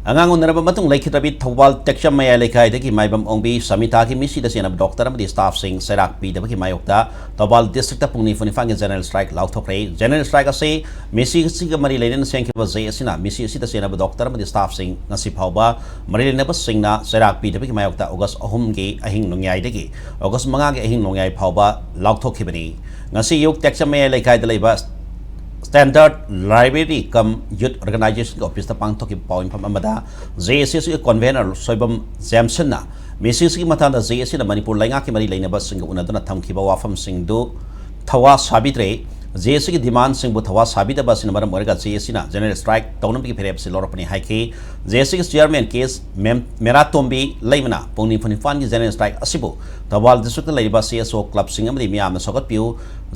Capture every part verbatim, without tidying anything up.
ꯑꯉꯥꯡ ꯎꯅꯔꯕ ꯃꯇꯨꯡ ꯂꯩꯈꯤꯗ꯭ꯔꯕꯤ ꯊꯧꯕꯥꯜ ꯇꯦꯛꯆꯝ ꯃꯌꯥꯏ ꯂꯩꯀꯥꯏꯗꯒꯤ ꯃꯥꯏꯕꯝ ꯑꯣꯡꯕꯤ ꯁꯃꯤꯇꯥꯒꯤ ꯃꯤꯁꯤꯗ ꯆꯦꯟꯅꯕ ꯗꯣꯛꯇꯔ ꯑꯃꯗꯤ ꯁ꯭ꯇꯥꯐꯁꯤꯡ ꯆꯩꯔꯥꯛ ꯄꯤꯗꯕꯒꯤ ꯃꯥꯌꯣꯛꯇ ꯊꯧꯕꯥꯜ ꯗꯤꯁꯇ꯭ꯔꯤꯛꯇ ꯄꯨꯡ ꯅꯤꯐꯨ ꯅꯤꯄꯥꯟꯒꯤ ꯖꯦꯅꯔꯦꯜ ꯁ꯭ꯇ꯭ꯔꯥꯏꯛ ꯂꯥꯎꯊꯣꯛꯈ꯭ꯔꯦ꯫ ꯖꯦꯅꯔꯦꯜ ꯁ꯭ꯇ꯭ꯔꯥꯏꯛ ꯑꯁꯤ ꯃꯤꯁꯤ ꯑꯁꯤꯒ ꯃꯔꯤ ꯂꯩꯅꯅ ꯁꯦꯝꯈꯤꯕ ꯖꯦ ꯑꯦꯁꯤꯅ ꯃꯤꯁꯤ ꯑꯁꯤꯗ ꯆꯦꯟꯅꯕ ꯗꯣꯛꯇꯔ ꯑꯃꯗꯤ ꯁ꯭ꯇꯥꯐꯁꯤꯡ ꯉꯁꯤ ꯐꯥꯎꯕ ꯃꯔꯤ ꯂꯩꯅꯕꯁꯤꯡꯅ ꯆꯩꯔꯥꯛ ꯄꯤꯗꯕꯒꯤ ꯃꯥꯌꯣꯛꯇ ꯑꯣꯒꯁ ꯑꯍꯨꯝꯒꯤ ꯑꯍꯤꯡ ꯅꯣꯡꯌꯥꯏꯗꯒꯤ ꯑꯣꯒꯁ ꯃꯉꯥꯒꯤ ꯑꯍꯤꯡ ꯅꯣꯡꯌꯥꯏ ꯐꯥꯎꯕ ꯂꯥꯎꯊꯣꯛꯈꯤꯕꯅꯤ꯫ ꯉꯁꯤ ꯑꯌꯨꯛ ꯇꯦꯛꯆꯝ ꯃꯌꯥꯏ ꯂꯩꯀꯥꯏꯗ ꯂꯩꯕ Standard Library cum Youth Organizationꯒꯤ ꯑꯣꯐꯤꯁꯇ ꯄꯥꯡꯊꯣꯛꯈꯤꯕ ꯄꯥꯎꯃꯤꯐꯝ ꯑꯃꯗ ꯖꯦ ꯑꯦꯁ ꯑꯦꯁꯀꯤ ꯀꯟꯚꯦꯅꯔ ꯁꯣꯏꯕꯝ ꯖꯦꯝꯁꯟꯅ ꯃꯤꯁꯤꯡꯁꯤꯒꯤ ꯃꯇꯥꯡꯗ ꯖꯦ ꯑꯦꯁ ꯑꯦꯁꯅ ꯃꯅꯤꯄꯨꯔ ꯂꯩꯉꯥꯛꯀꯤ ꯃꯔꯤ ꯂꯩꯅꯕꯁꯤꯡꯒ ꯎꯅꯗꯨꯅ ꯊꯝꯈꯤꯕ ꯋꯥꯐꯝꯁꯤꯡꯗꯨ ꯊꯋꯥ ꯁꯥꯕꯤꯗ꯭ꯔꯦ꯫ ꯖꯦ ꯑꯦꯁ ꯑꯦꯁꯀꯤ ꯗꯤꯃꯥꯟꯁꯤꯡꯕꯨ ꯊꯋꯥ ꯁꯥꯕꯤꯗꯕ ꯑꯁꯤꯅ ꯃꯔꯝ ꯑꯣꯏꯔꯒ ꯖꯦ ꯑꯦꯁ ꯑꯦꯁꯅ ꯖꯦꯅꯔꯦꯜ ꯁ꯭ꯇ꯭ꯔꯥꯏꯛ ꯇꯧꯅꯕꯒꯤ ꯐꯤꯔꯦꯞ ꯑꯁꯤ ꯂꯧꯔꯛꯄꯅꯤ ꯍꯥꯏꯈꯤ꯫ ꯖꯦ ꯑꯦꯁ ꯑꯦꯁꯀꯤ ꯆꯤꯌꯔꯃꯦꯟ ꯀꯦ ꯑꯦꯁ ꯃꯦꯝ-, ꯃꯦꯔꯥꯇꯣꯝꯕꯤ ꯂꯩꯃꯅ ꯄꯨꯡ ꯅꯤꯐꯨ ꯅꯤꯄꯥꯟꯒꯤ ꯖꯦꯅꯔꯦꯜ ꯁ꯭ꯇ꯭ꯔꯥꯏꯛ ꯑꯁꯤꯕꯨ ꯊꯧꯕꯥꯜ ꯗꯤꯁꯇ꯭ꯔꯤꯛꯇ ꯂꯩꯔꯤꯕ ꯁꯤ ꯑꯦꯁ ꯑꯣ ꯀ꯭ꯂꯕꯁꯤꯡ ꯑꯃꯗꯤ ꯃꯤꯌꯥꯝꯅ ꯁꯧꯒꯠꯄꯤꯌꯨ꯫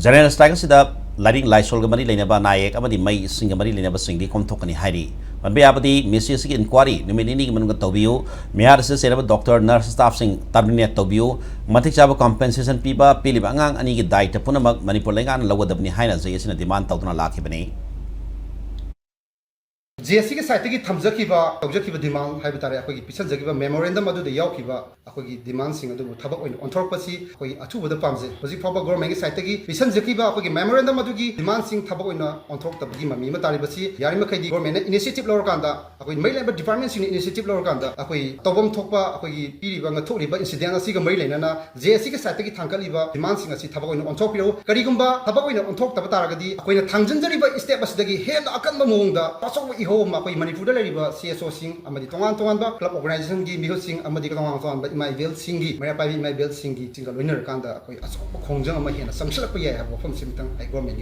ꯖꯦꯅꯔꯦꯜ ꯁ꯭ꯇ꯭ꯔꯥꯏꯛ ꯑꯁꯤꯗ ꯂꯥꯏꯅꯤꯡ ꯂꯥꯏꯁꯣꯜꯒ ꯃꯔꯤ ꯂꯩꯅꯕ ꯑꯅꯥ ꯑꯌꯦꯛ ꯑꯃꯗꯤ ꯃꯩ ꯏꯁꯤꯡꯒ ꯃꯔꯤ ꯂꯩꯅꯕꯁꯤꯡꯗꯤ ꯀꯣꯝꯊꯣꯛꯀꯅꯤ ꯍꯥꯏꯔꯤ꯫ ꯄꯟꯕ ꯌꯥꯕꯗꯤ, ꯃꯤꯁꯤ ꯑꯁꯤꯒꯤ ꯏꯟꯀ꯭ꯋꯥꯔꯤ ꯅꯨꯃꯤꯠ ꯅꯤꯅꯤꯒꯤ ꯃꯅꯨꯡꯗ ꯇꯧꯕꯤꯌꯨ꯫ ꯃꯤꯍꯥꯠ ꯑꯁꯤꯗ ꯆꯦꯟꯅꯕ ꯗꯣꯛꯇꯔ, ꯅꯔꯁ, ꯁ꯭ꯇꯥꯐꯁꯤꯡ ꯇꯔꯃꯤꯅꯦꯠ ꯇꯧꯕꯤꯌꯨ꯫ ꯃꯇꯤꯛ ꯆꯥꯕ ꯀꯝꯄꯦꯟꯁꯦꯁꯟ ꯄꯤꯕ, ꯄꯤꯔꯤꯕ ꯑꯉꯥꯡ ꯑꯅꯤꯒꯤ ꯗꯥꯏꯇ ꯄꯨꯝꯅꯃꯛ ꯃꯅꯤꯄꯨꯔ ꯂꯩꯉꯥꯛꯅ ꯂꯧꯒꯗꯕꯅꯤ ꯍꯥꯏꯅ ꯖꯦ ꯑꯦ ꯁꯤꯅ ꯗꯤꯃꯥꯟ ꯇꯧꯗꯨꯅ ꯂꯥꯛꯈꯤꯕꯅꯤ꯫ ꯖꯦ ꯑꯦ ꯁꯤꯒꯤ ꯁꯥꯏꯠꯇꯒꯤ ꯊꯝꯖꯈꯤꯕ, ꯇꯧꯖꯈꯤꯕ ꯗꯤꯃꯥꯟ ꯍꯥꯏꯕ ꯇꯥꯔꯦ, ꯑꯩꯈꯣꯏꯒꯤ ꯄꯤꯁꯟꯖꯈꯤꯕ ꯃꯦꯃꯣꯔꯦꯟꯗꯝ ꯑꯗꯨꯗ ꯌꯥꯎꯈꯤꯕ ꯑꯩꯈꯣꯏꯒꯤ ꯗꯤꯃꯥꯟꯁꯤꯡ ꯑꯗꯨꯕꯨ ꯊꯕꯛ ꯑꯣꯏꯅ ꯑꯣꯟꯊꯣꯔꯛꯄꯁꯤ ꯑꯩꯈꯣꯏ ꯑꯊꯨꯕꯗ ꯄꯥꯝꯖꯩ꯫ ꯍꯧꯖꯤꯛ ꯐꯥꯎꯕ ꯒꯣꯔꯃꯦꯟꯒꯤ ꯁꯥꯏꯠꯇꯒꯤ ꯄꯤꯁꯟꯖꯈꯤꯕ ꯑꯩꯈꯣꯏꯒꯤ ꯃꯦꯃꯣꯔꯦꯟꯗꯝ ꯑꯗꯨꯒꯤ ꯗꯤꯃꯥꯟꯁꯤꯡ ꯊꯕꯛ ꯑꯣꯏꯅ ꯑꯣꯟꯊꯣꯔꯛꯇꯕꯒꯤ ꯃꯃꯤ ꯑꯃ ꯇꯥꯔꯤꯕꯁꯤ ꯌꯥꯔꯤꯃꯈꯩꯗꯤ ꯒꯣꯔꯃꯦꯟꯅ ꯏꯅꯤꯁꯤꯌꯦꯇꯤꯚ ꯂꯧꯔꯀꯥꯟꯗ ꯑꯩꯈꯣꯏ ꯃꯔꯤ ꯂꯩꯅꯕ ꯗꯤꯄꯥꯔꯠꯃꯦꯟꯁꯤꯡꯅ ꯏꯅꯤꯁꯤꯌꯦꯇꯤꯚ ꯂꯧꯔꯀꯥꯟꯗ ꯑꯩꯈꯣꯏ ꯇꯧꯐꯝ ꯊꯣꯛꯄ ꯑꯩꯈꯣꯏꯒꯤ ꯄꯤꯔꯤꯕ ꯉꯥꯛꯊꯣꯛꯂꯤꯕ ꯏꯟꯁꯤꯗꯦꯟ ꯑꯁꯤꯒ ꯃꯔꯤ ꯂꯩꯅꯅ ꯖꯦ ꯑꯦ ꯁꯤꯒꯤ ꯁꯥꯏꯠꯇꯒꯤ ꯊꯥꯡꯒꯠꯂꯤꯕ ꯗꯤꯃꯥꯟꯁꯤꯡ ꯑꯁꯤ ꯊꯕꯛ ꯑꯣꯏꯅ ꯑꯣꯟꯊꯣꯛꯄꯤꯔꯛꯎ꯫ ꯀꯔꯤꯒꯨꯝꯕ ꯊꯕꯛ ꯑꯣꯏꯅ ꯑꯣꯟꯊꯣꯛꯇꯕ ꯇꯥꯔꯒꯗꯤ ꯑꯩꯈꯣꯏꯅ ꯊꯥꯡꯖꯤꯟꯖꯔꯤꯕ ꯁ꯭ꯇꯦꯞ ꯑꯁꯤꯗꯒꯤ ꯍꯦꯟꯅ ꯑꯀꯟꯕ ꯃꯑꯣꯡꯗ ꯑꯆꯧꯕ ꯏꯍꯧ ꯑꯃ ꯑꯩꯈꯣꯏ ꯃꯅꯤꯄꯨꯔꯗ ꯂꯩꯔꯤꯕ ꯁꯤ ꯑꯦꯁ ꯑꯣꯁꯤꯡ ꯑꯃꯗꯤ ꯇꯣꯉꯥꯟ ꯇꯣꯉꯥꯟꯕ ꯀ꯭ꯂꯕ ꯑꯣꯔꯒꯅꯥꯏꯖꯦꯁꯟꯒꯤ ꯃꯤꯍꯨꯠꯁꯤꯡ ꯑꯃꯗꯤ ꯇꯣꯉꯥꯟ ꯇꯣꯉꯥꯟꯕ ꯏꯃꯥ ꯏꯕꯦꯜꯁꯤꯡꯒꯤ, ꯃꯩꯔꯥ ꯄꯥꯏꯕꯤ ꯏꯃꯥ ꯏꯕꯦꯜꯁꯤꯡꯒꯤ ꯁꯤꯡꯒ ꯂꯣꯏꯅꯔꯀꯥꯟꯗ ꯑꯩꯈꯣꯏ ꯑꯆꯧꯕ ꯈꯣꯡꯖꯪ ꯑꯃ ꯍꯦꯟꯅ ꯆꯪꯁꯤꯜꯂꯛꯄ ꯌꯥꯏ ꯍꯥꯏꯕ ꯋꯥꯐꯝꯁꯤꯃꯇꯪ ꯑꯩ ꯒꯣꯔꯃꯦꯟꯒꯤ